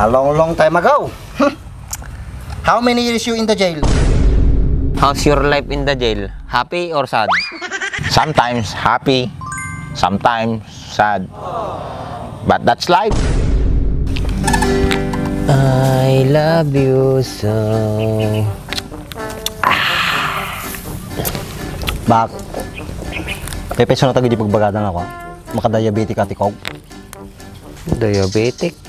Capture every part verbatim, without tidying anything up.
A long, long time ago. Hmm. How many years you in the jail? How's your life in the jail? Happy or sad? Sometimes happy, sometimes sad. But that's life. I love you so. Bak, pepeso na tayo di pagbagadan ako. Makadiabetic ati ko. Diabetic?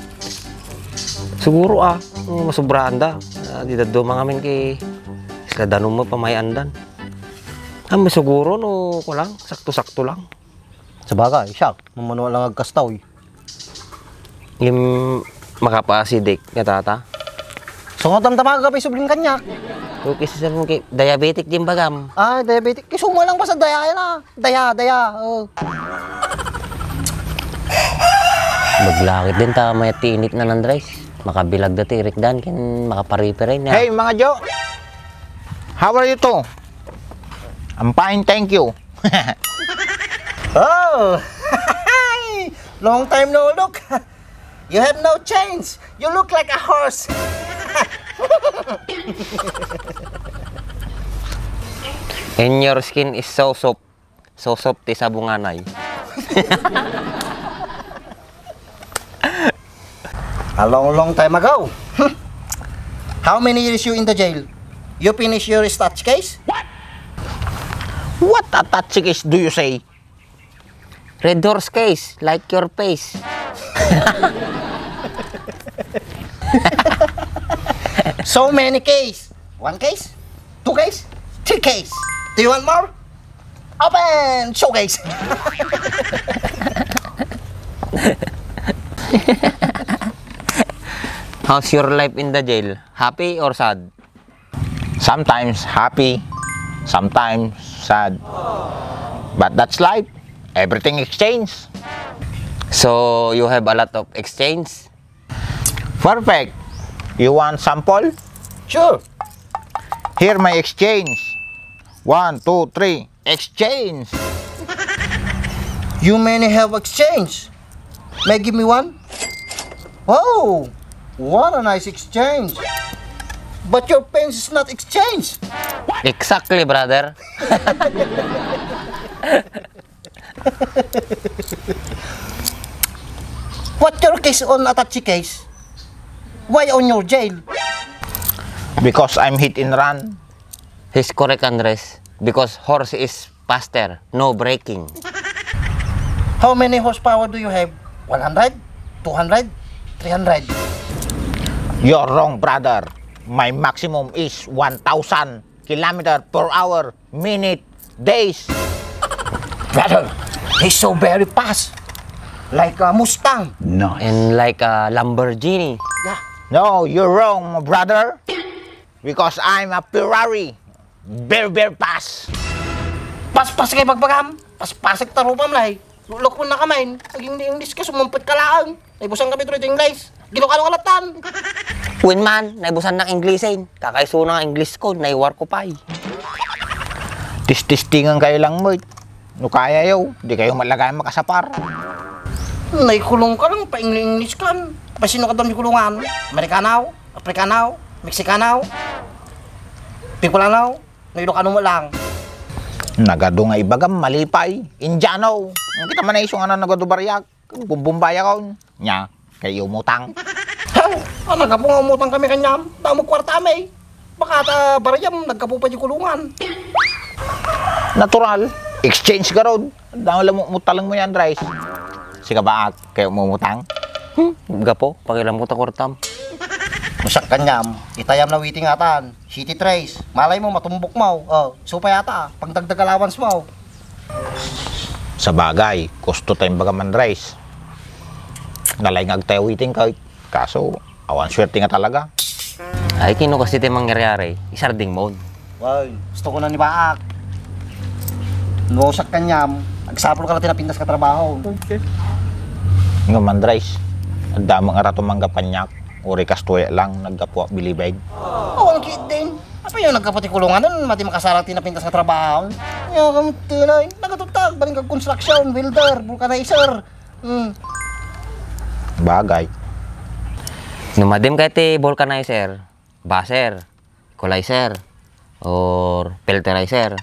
Siguro, ah, no masubraan da. Ah, di daduma ngamin kay isla danum mo pamayandan. Ah, siguro no, kulang, sakto-sakto lang. Sabagay, siak, mamano lang agkastaw, eh. Yung makapasidik nga tata? So, nga tamtama ka pa subling kanyak. Okay, sir mo kay diabetic din bagam. Ah, diabetic. Kisumo lang pa sa daya yan, ah. Daya, daya. Oh. Maglakit din ta, may tinit na, Andres. Makabilag dati, Rick Dan, ken makaparipiri na. Hey, mga Jo! How are you two? I'm fine, thank you. Oh! Long time no look. You have no change. You look like a horse. And your skin is so soft. So soft ti sabunganay. A long, long time ago. Hmm. How many years you in the jail? You finish your statue case? What? What a touchy case do you say? Red horse case, like your face. So many case. One case? Two case? Three case? Do you want more? Open showcase. How's your life in the jail? Happy or sad? Sometimes happy, sometimes sad. But that's life. Everything exchange. So you have a lot of exchange? Perfect. You want sample? Sure. Here my exchange. One, two, three. Exchange. You many have exchange. May give me one? Wow! What a nice exchange. But your pants is not exchange. Exactly, brother. What your case on attache case? Why on your jail? Because I'm hit and run. He's correct, Andres. Because horse is faster, no braking. How many horsepower do you have? One hundred? Two hundred? Three hundred? You're wrong, brother. My maximum is one thousand kilometer per hour, minute, days. Brother, he's so very fast. Like a Mustang. Nice. And like a Lamborghini. Yeah. No, you're wrong, brother. Because I'm a Ferrari. Very, very fast. Paspas kay bagbagam. Paspasek ta rupam, lay. Lulok mo na kamain. Naging English ka, sumumpet ka laang. Naibusan kami tuloy ti English. Ginukano nga latan. Wen man, naibusan ng Englishin. Kakaisuna nga English ko, naiwar ko pay. Tististingan kayo lang, Moy. No kaya yo, di kayo malagay makasapar. Naikulong ka lang, pa-English kan. Pa sino ka doon kulungan? Amerikano? Afrikano? Meksikano? Bicolano? No Ilocano mo lang? Nagadu nga ibagam, malipay. Indiano. Ang kita man ay iso nga na nagadu bariak. Bumbumbaya ka, nya, kay umutang. Haw! Ah, naggapu nga umutang kami kaniam. Damo kwarta mi. Baka ta barayam, naggapu pa di kulungan. Natural. Exchange garud. Damo lang mo, mutalang mo yan, Andres. Sika ba, kay umutang? Hmm, gapu, pakilam ko ta kwartam. Masak kaniam, itayam na waiting atan. City Trace, malay mo, matumbok mo. Oh, supay ata, pangdagdag allowance mo. Sabagay, gusto tayong baga man, Andres. Nalay nga agtayaw iting ka, kaso, awan swerte nga talaga. Ay, kino kasi ti mangyayari, isarding mo. Well, gusto ko na ni Baak. No, sa kanyam, agsapul ka lang tinapintas ka trabaho. Okay. Nga man, Andres, ang damang arato manggapanyak, uri kastoy lang, naggapuak bilibeg. Awan kit din. Apay yung nagkaputi kulungan nun, mati makasarang tinapintas nga trabaho. Yung kang tunay, nagatutag, baling kag construction, welder, vulcanizer. Hmm. Bagay. No madim ka iti vulcanizer, basher, equalizer, or filterizer.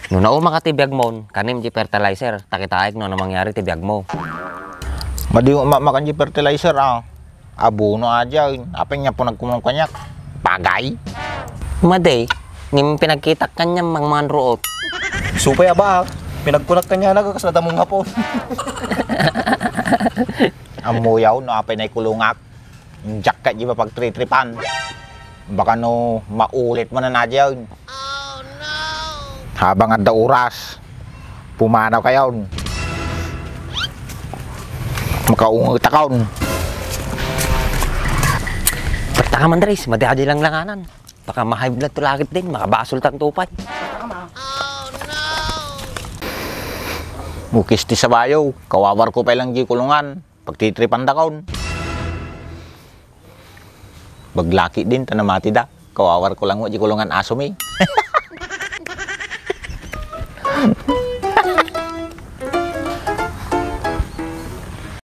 No nauma ka ti biagmon, kanem ti fertilizer, ta kitaek no ano mangyari ti biagmo. Madi, ma-, makan di fertilizer, ah. Abono a diay, apay nga punagkumunong kaniak? Pagay. Madi, ngem pinagkitak kaniam mangmanruot. Supay a baak, pinagkunak kaniana, kas nadamong hapon. Ammoyaw no apay naikulongak. Diak ket di mapagtritripan. Baka no maulit manen a diay. Habang adda oras, pumanaw kayon. Makaunget akon. Perta ka man, Dres, madi a diay langlanganan. Baka ma-high blood to lakit din, makabasol tang tupay. Mukis ti sabayo, kawawarko pay lang di kulungan. Pagtitripandakon. Baglaki din, ta namatida. Kawawarko lang di kulungan asomi.